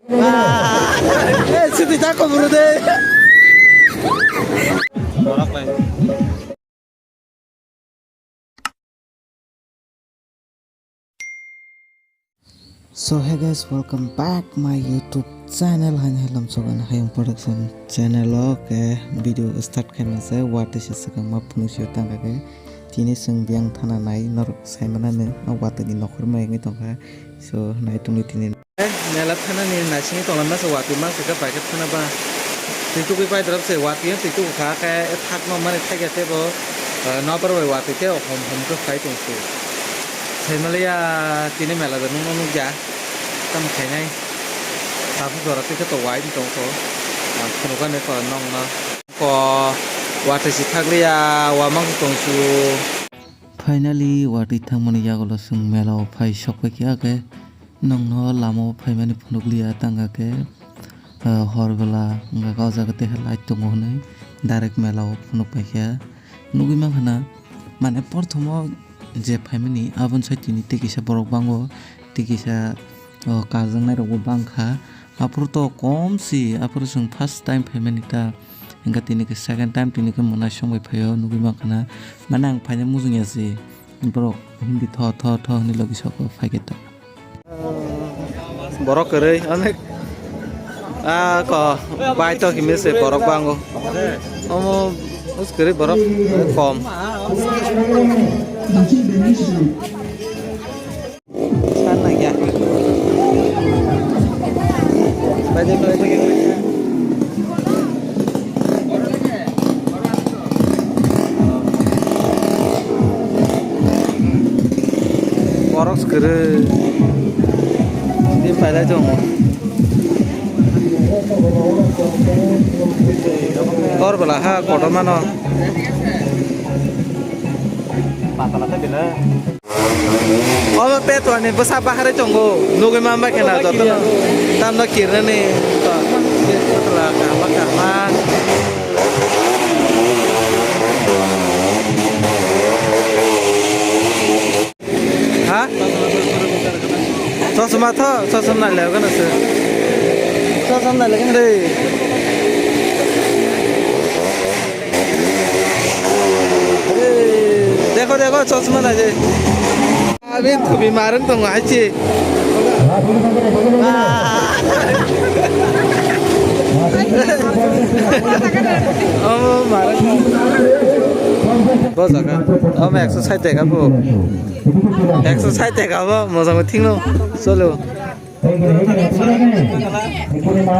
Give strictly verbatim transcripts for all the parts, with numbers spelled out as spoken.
Eh, siti tako bro de. So hey guys, welcome back my YouTube channel. Hani hai lamsogan Hayung Production channel o ke video start khaima se watwi se swkang ma phunuk sio tangka ke tini swng biyang thana nai norok sai manani o watwi ni nokhor ma wngwi tongkha. So nai tongni tini mela thana ni naisingwi tongma se watwi mang se bai khe thana ba twi tugwi pai drop se watwi twi tugu kha ke thak no mani thak ya tebo nopar bai watwi te hom hom khe phai tong se. Saimalaya tini mela da nung nung ya. Tamo khainai. Tabuk jora twi khe to wai tong kho. Phunukani ko nong no. Ko watwi si thakliya wamang tong su. Finally watwi thangmani yagulo chwng mela o phai sok pai kha khe nongno lama o phaimani phunukliya tangka khe. Hor bwla wngkha o jaga tei light tongo hwnwi direct mela o phunuk paikha. Nugwi mankha na, mane, porthomo je phaimani aboni side tini tei kisa borok bango, tei kisa o kajangnairokbo bangkha. Aphuru to kom si, aphuru chwng first time phaimani ta, wngkha tini khe second time, tini khe mwnaisong bai phaio, nugwi mankha na, mane, ang phaina mujung ya se, borok Hindi tho tho tho hwnwi logi soko phaikhe ta. Borok kwrwi onek. Ah, ko bai to kimi se borok bango. Omo us kwrwi borok kom. San na kya? Bai de, bai de. Borok kwrwi. Di pailai tongo. Hor bwla ha kotorma no. Obo petwani bwsa baharwi tongo, nugwi manbai kheno jotono. Tamno kirnani. Kahma kahma. Ha? Chosma tho, chosma nai le gana se. Chosma nai le gana re. Dekho, dekho, chosma nai de. Abin thubi marwng tongo haichi. Omo marwng. Bo jaga. Omo ekso sait taka bo. Ekso sait taka bo, mojang thingno. Cholo.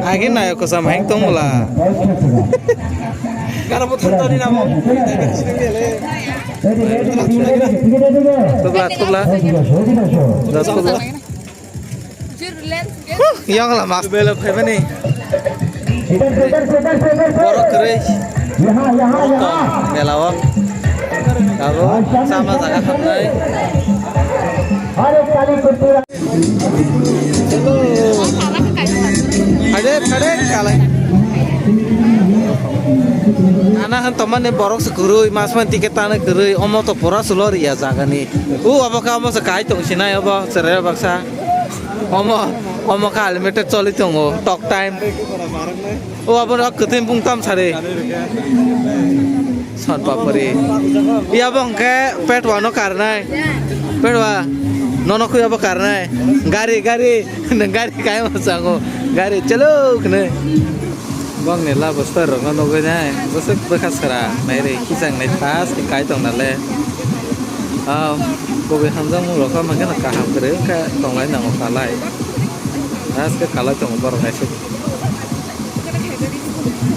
Age nayo kosa mahing tong bwla. Tubla, tubla. Das tubla. Yang la mas bela phaimani. Borok kwrwi. Mela o. Abo sama jaga habnai. Phade, phade, kalai. Ana han tomani borok se kwrwi, mas man ticket tana kwrwi, omo to pura sulo riya jagani. U abo ka omo se kai tong sinai obo, sere baksa. Omo, omo ka limited choli tongo, talk time. O abo no kwthwi bung tam sari. Son papri. Iya bo hwnkhe petwa no karnai. Petwa. Nono khuya bo karnai. Gari, gari. Nwng gari kai ma sango. Gari chalo khne. Bongni labo star rokno nugwi nai. Bwswk bwkha sara. Nairi kichang nai tas kai tong nale. Ah, kubui hamjakmung rok ma khe kaham kwrwi wngkha tonglai nango kalai. Aske kalai tongo borok naisik.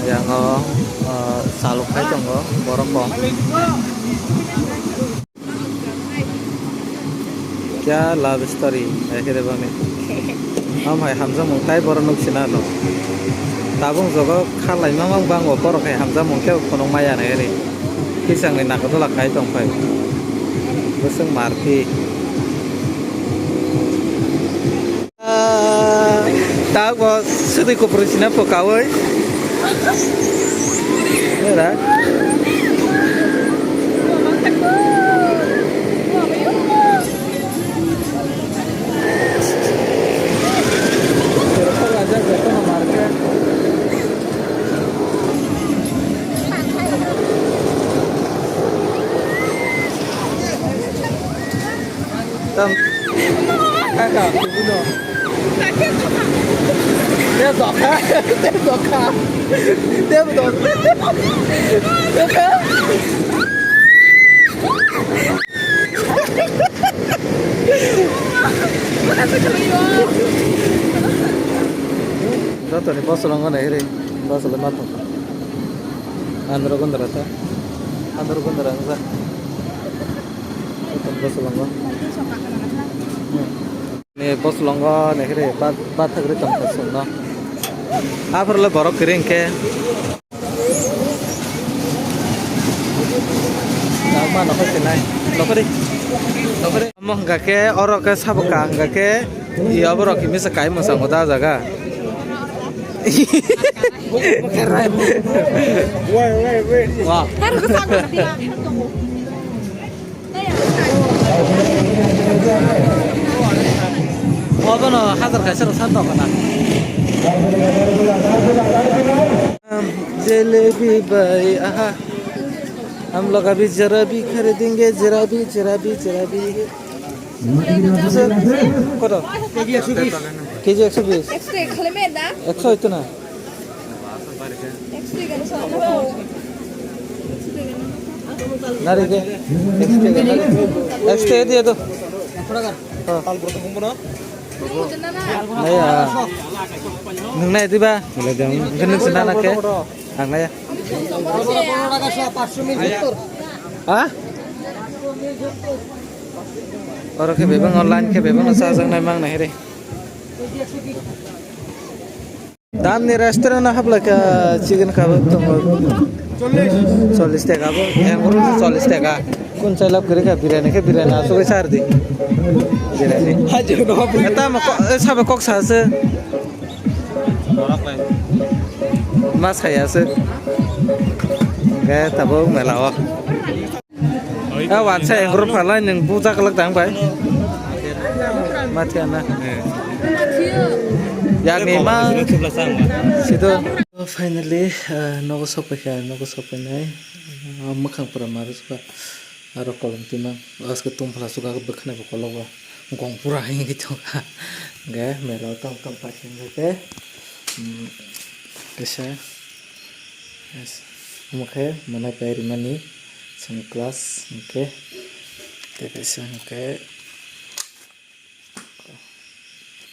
Yang o, ah, saluk khai tongo borok kong. Kya love story, hai khe de bangni. Am hai hamjakmung tai borok nuk sina no. Tabung jogo khalai mamang bango borok hai hamjakmung khe phunuk maya nai ri. Kisang ni nakotola khai tong phai. Bwswk marti. Ah, tak bo sidi kupru sina pokawi. Era. Te dokha, te dokha, te dokha. Jotoni bosolongo nai ri, bosolo ma tong. Andro gondra ta, andro gondra wngkha. Jotoni bosolongo. Hmm. Ni bosolongo nahiri bat, bat thagri tongkha chwngno. Aphuru le borok kwrwi hwnkhe. Nangma nokhor sinai. Nokhori. Nokhori. Omo hwnkha khe oro khe sabo ka hwnkha khe i oborok khe misa kai mwsang da jaga. Wah. Obono hazar kaisa rok san tong kana. Jalebi bai aha. Hum log abhi jalebi kharidenge, jalebi, jalebi, jalebi. Koto? K G ekso bis. Ekso ito na. Nari ke? Ekso diye to. Nai ya. Nung nai diba? Nung nai ke? Ang nai ya. Ha? Oro khe bebak online khe bebak no chajaknai mang nai re. Damni restaurant o hablai kha chicken kebab tongo. Chollish taka bo, engkoro chollish taka. Kun chai lab kwrwi kha biryani khe biryani asugwi chardi. Biryani. Tamo ko-, e, sabe kok sa se. Mas khaya se. Ge tabo mela o. A wansa engro phalai nung buja kalak dang bai. Mati ana. Yang ni ma. Situ. Finally, uh, nogo sokpai kha, nogo sokpai nai. Uh, mwkhang pura maru suka. Aro kolom tima. Aske tum phala suka bwkhwnai bo kolok bo. Gong pura hingi thong kha. Ge mela tong tong pa hingi ke. Hmm. Kisa. Yes. Omo khe mwnai pai rimani sunglass hwnkhe tei kaisa hwnkhe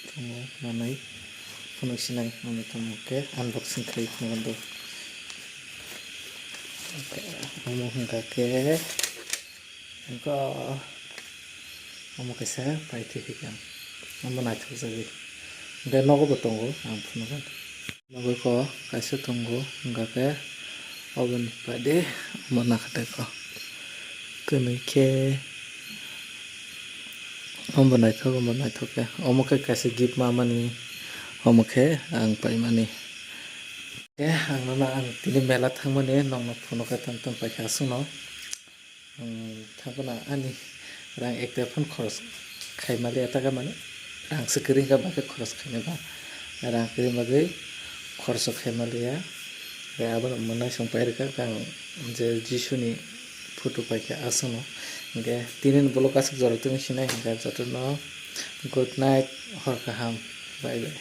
tongo manwi phunuk sinai manwi tongmo khe unboxing khlai phunukgo. Omo hwnkha khe. Engkha omo kaisa paithak hikha, omo naithok jagwi. Hwnkhe nogo bo tongo, ang phunukha. Nogo kho kaisa tongo, hwnkha khe oboni baade omo nakha tei kho. Kwnwi khe omo naithok, omo naithok khe. Omo khe kaisa gift mamani, omo khe ang paimani. Khe ang nono ang tini mela thangmani nokno phunukha tong tong paikha aswkno. Ang thaphano ani rang ek tera phano khoros khai maliya, taka mani rang se kwrwi wngkha, bakhe khoros khainai ba rang kwrwi bagwi khoroksa khai maliya. Tei abono mwnai song pai rwkha ang je Jisuni photo paikha aswkno. Hwnkhe tinini vlog aswk jorok tongwi sinai hwnkhe jotono good night, hor kaham, bye bye.